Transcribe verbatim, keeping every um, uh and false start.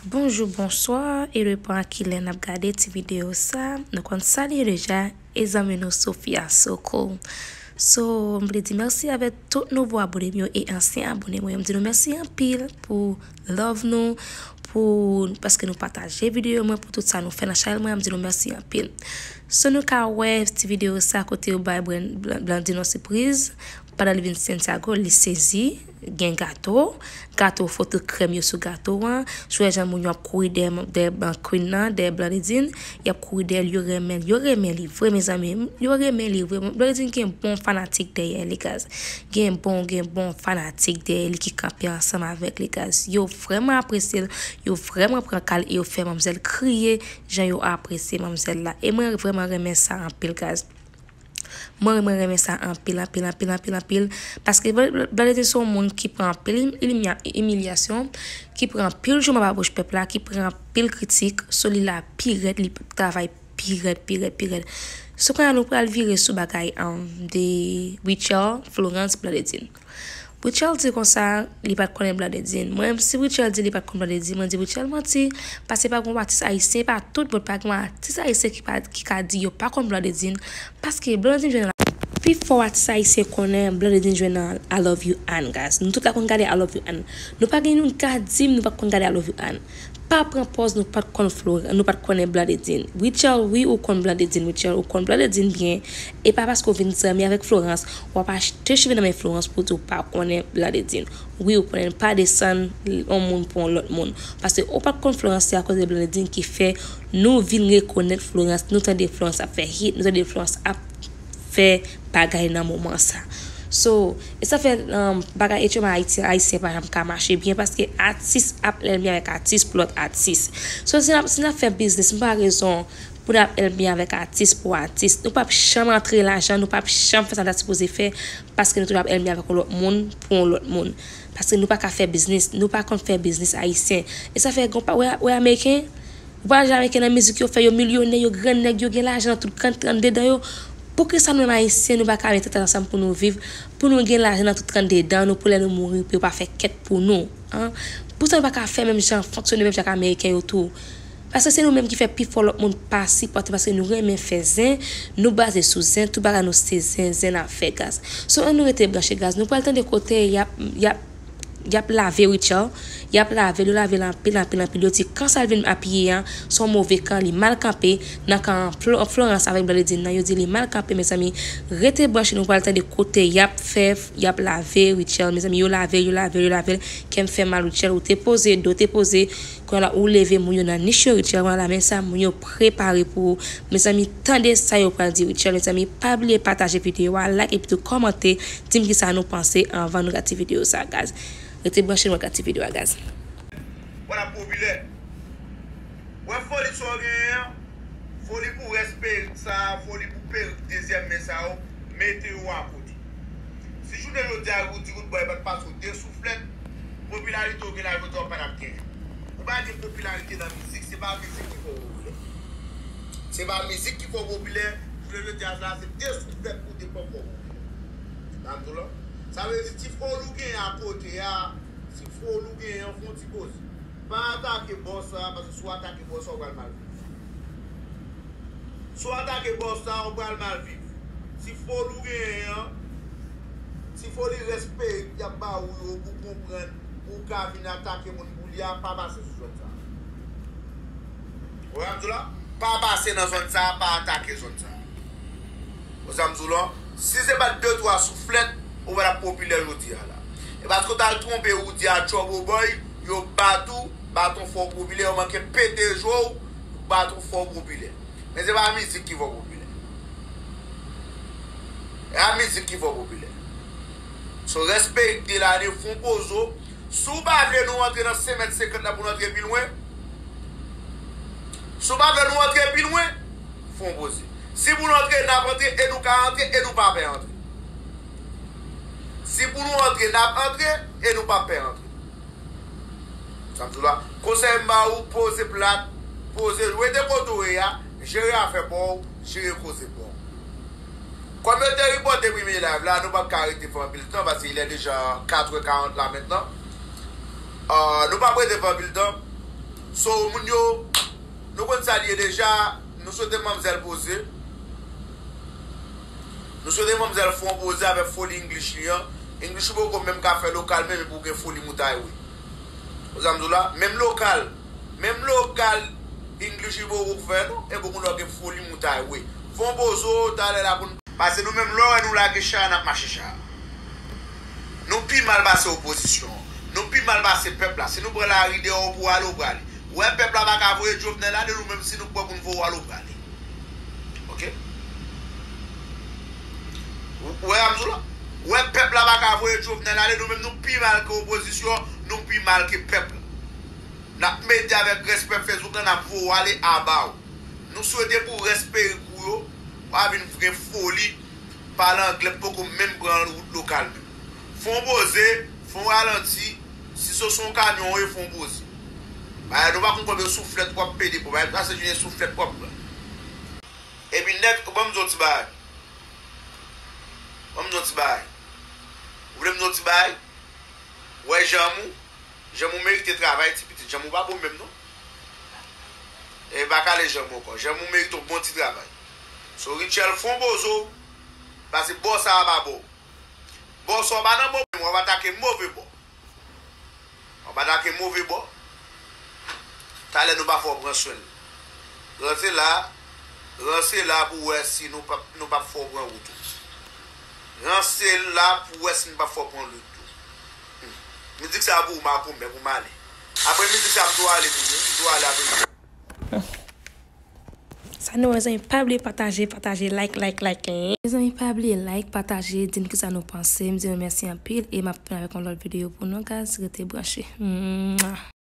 Bonjou, bonswa, e depan a kilè n ap gade ti videyo sa, nou konn sa li ye deja, e zanmi nou Sophia Soko. So, m vle di mèsi avèk tout nouvo abone m yo e ansyen abone mwen yo. M di nou mèsi anpil pou love nou, pou, paske nou pataje videyo mwen, pou tout sa nou fè nan chanèl mwen, m di nou mèsi anpil. So, nou ka wè ti videyo sa kote yo bay Blan-, Blan-, Blandine yon sipriz. Pandan li vin Santiago, li sezi, gen gato, gato foto krèm yo sou gato an. Si w wè jan moun yo ap kouri dèyè, dèyè Queen nan, dèyè Blandedine, y ap kouri dèyè l, yo renmen l, yo renmen li vre, mezanmi. Yo renmen li vre. Blandedine gen bon fanatik dèyè li, guys. Gen bon, gen bon fanatik dèyè li ki kanpe ansanm avèk li, guys. Yo vrèman apresye l, yo vrèman pran ka l e yo fè manmzèl kriye jan yo apresye manmzèl la. E mwen vrèman renmen sa anpil, guys. Mwen, mwen renmen sa anpil, anpil, anpil, anpil, anpil. Paske Bla-, Bla-, Blandedine se yon moun ki pran anpil im-, imilya-, imilyasyon, ki pran anpil jouman ba bouch pèp la, ki pran anpil kritik. So, li la pi rèd, li travay pi rèd, pi rèd, pi rèd. So, kounye a nou pral vire sou bagay, um, de Rutshelle, Florence, Blandedine. Rutshelle di konsa, li pa t konnen Blandedine. Mwen, si Rutshelle di li pa t konn Blandedine, mwen di Rutshelle manti, paske pa gen atis ayisyen, pa tout moun, pa gen atis ayisyen ki pa, ki ka di yo pa konn Blandedine, paske Blandedine jwenn nan, pi fò atis ayisyen konnen Blandedine jwenn nan I Love You Ann, guys. Nou tout la konn gade I Love You Ann. Nou pa gen youn ka di m nou pa konn gade I Love You Ann. Pa pran pòz nou pa t konn Florence, nou pa t konnen Blandedine. Rutshelle, wi, ou konn Blandedine, Rutshelle, ou konn Blandedine byen. E pa paske w vin zanmi avèk Florence, w ap achte cheve nan men Florence pou w di w pa konnen Blandedine. Wi, ou konnen pa desann yon moun pou yon lòt moun. Paske ou pa t konn Florence, se akoz de Blandedine ki fè nou vin rekonèt Florence, nou tande Florence ap fè hit, nou tande Florence ap fè bagay nan moman sa. So, e sa fè, um, bagay etchoma ayiti, ayisyen pa janm ka mache byen paske atis ap lènmi avèk atis pou lòt atis. So, si n ap, si n ap fè biznis, m pa rezon pou n ap lènmi avèk atis pou atis. Nou p ap janm antre lajan, nou p ap janm fè sa n ta sipoze fè paske nou toujou ap lènmi avèk yon lòt moun pou yon lòt moun. Paske nou pa ka fè biznis, nou pa konn fè biznis ayisyen. E sa fè, gon pa, wè, wè Ameriken, ou pa wè Ameriken nan mizik yo fè, yo milyonè, yo gran nèg, yo gen lajan nan tout kan, kan dedan yo. Poukisa nou menm ayisyen, nou pa ka mete tèt ansanm pou nou viv, pou nou gen lajan nan tout kan dedan nou, pou lè nou mouri, pou yo pa fè kèt pou nou, an? Poukisa nou pa ka fè menm jan, fonksyone menm jan ak Ameriken yo tou? Paske se nou menm ki fè pi fò lòt moun pa sipòte, paske nou renmen fè zen, nou baze sou zen, tout bagay nou se zen, zen n ap fè, guys. So, ann nou rete branche, guys. Nou pral tande kote y ap, y ap, y ap lave Rutshelle, y ap lave l, yo lave l anpil, anpil, anpil. Yo di kan sa l vin apiye an, se yon move kan, li mal kanpe nan kan Flo-, Florence avèk Blandedine nan, yo di li mal kanpe, mezanmi. Rete branche, nou pral tande kote y ap fè, y ap lave Rutshelle, mezanmi. Yo lave l, yo lave l, yo lave l. Kè m fè mal, Rutshelle, ou te poze, do te poze. Kounye a la, ou leve moun yo nan nich yo, Rutshelle, kounye a la, men sa moun yo prepare pou ou. Mezanmi, tande sa yo pral di Rutshelle. Mezanmi, pa bliye pataje videyo a, like epi tou kòmante, di m kisa nou panse anvan nou gade ti videyo sa, guys. Rete branche, nou gade ti videyo a, guys. Wè l ap popilè. Wè foli sa w genyen an, foli pou respè sa, foli pou perik dezyèm men sa yo, mete yo akote. Si jounen jodi a Roody Roodboy pa t pase w de souflèt, popilarite w gen la jodi a w pa t ap genyen. Ou pa gen popilarite nan mizik, se pa mizik ki fè w popilè. Se pa mizik ki fè w popilè, jounen jodi a la se de souflèt ou te pran fè w popilè. Sa m di w la. Sa vle di ti foli w genyen akote a, ti foli w genyen an fè yon ti poze. Pa atake bòs sa, paske si w atake bòs sa, w pral mal viv. Si w atake bòs sa, w pral mal viv. Ti foli w genyen an, ti foli respè y ap ba ou yo pou konprann ou ka vin atake moun pou li a, pa pase sou zòn sa. Ou wè m di w la? Pa pase nan zòn sa, pa atake zòn sa. Ou sa m di w la? Si se pa t de twa souflèt, ou pa t ap popilè jodi a la. E paske w t al twonpe Roody a Trouble Boy, yo bat ou, baton fè w popilè, yo manke pete je w, baton fè w popilè. Men se pa mizik ki fè w popilè. E pa mizik ki fè w popilè. So, respè de lane fon pozo. Si w pa vle nou antre nan senk mèt senkant la pou nou antre pi lwen, si w pa vle nou antre pi lwen, fon poze. Si pou nou antre, n ap antre, e nou ka antre, e nou pa pè antre. Si pou nou antre, n ap antre, e nou pa pè antre. Sa m di w la, konsèy m ba ou, poze plat, poze, rete kote w ye a, jere afè pa w, jere koze pa w. Kòm yo te ripòte premye live la, nou p ap ka rete fè anpil tan, paske il est déjà quatre heures quarante là maintenant. Euh, nou p ap rete fè anpil tan. So, moun yo, nou konn sa l ye deja, nou swete manmzèl poze. Nou swete manmzèl fè yon poze avèk foli English li an. English li poko menm ka fè lokal menm epi w gen foli moutay wi. Ou sa m di w la? Menm lokal, menm lokal English li poko fè non, epi w gen foli moutay wi. Fè yon poze w, talè la pou n Pase nou menm lè w wè nou lage cha a, n ap mache cha a. Nou pi mal pase opozisyon an. Nou pi mal pase pèp la. Si nou pran lari deyò pou ale, w prale. Wè pèp la pa ka voye Jovenel ale, nou menm si nou pran pou n voye w ale, w prale. Oke? Ou wè sa m di w la? Wè pèp la pa ka voye Jovenel ale, nou menm nou pi mal ke opozisyon, nou pi mal ke pèp la. N ap mete avèk rès pèp Facebook la, n ap voye w ale aba w. Nou swete pou rès peyi kou yo, pa vin gen foli, pale anglè, poko menm pran wout lokal menm. Fè yon poze, fè yon ralanti, si se yon kamyon w ye, fè yon poze. Bagay nou pa konn konbyen souflèt w ap pede pran, bagay sa se jwenn souflèt w ap pran. Epi nèg, ban m di w ti bagay. Ban m di w ti bagay. Ou vle m di w ti bagay? Wè janm ou, janm ou merite travay ti pitit, janm ou pa bon menm non. E pa kale janm ou ankò, janm ou merite yon bon ti travay. So Richel fè yon poze w, pase bò sa a pa bò w. Bò sa w pa nan bon menm, w ap atake move bò. W ap atake move bò. Talè nou pa fè w pran swen l. Ranse la, ranse la pou wè si nou p ap, nou p ap fè w pran wout ou. Ranse la pou wè si nou p ap fè w pran wout ou. Hmm. Mizik sa pou ou, makomè, pou m ale. Apre mizik sa, m tou ale, moun yo. M tou ale apre mizik. Sa nou wè zanmi, pa bliye pataje, pataje, like, like, like. Mezanmi pa bliye like, pataje, di m kisa nou panse. M di nou mèsi anpil e m ap tounen avèk yon lòt videyo pou nou guys, rete branche. Mwah.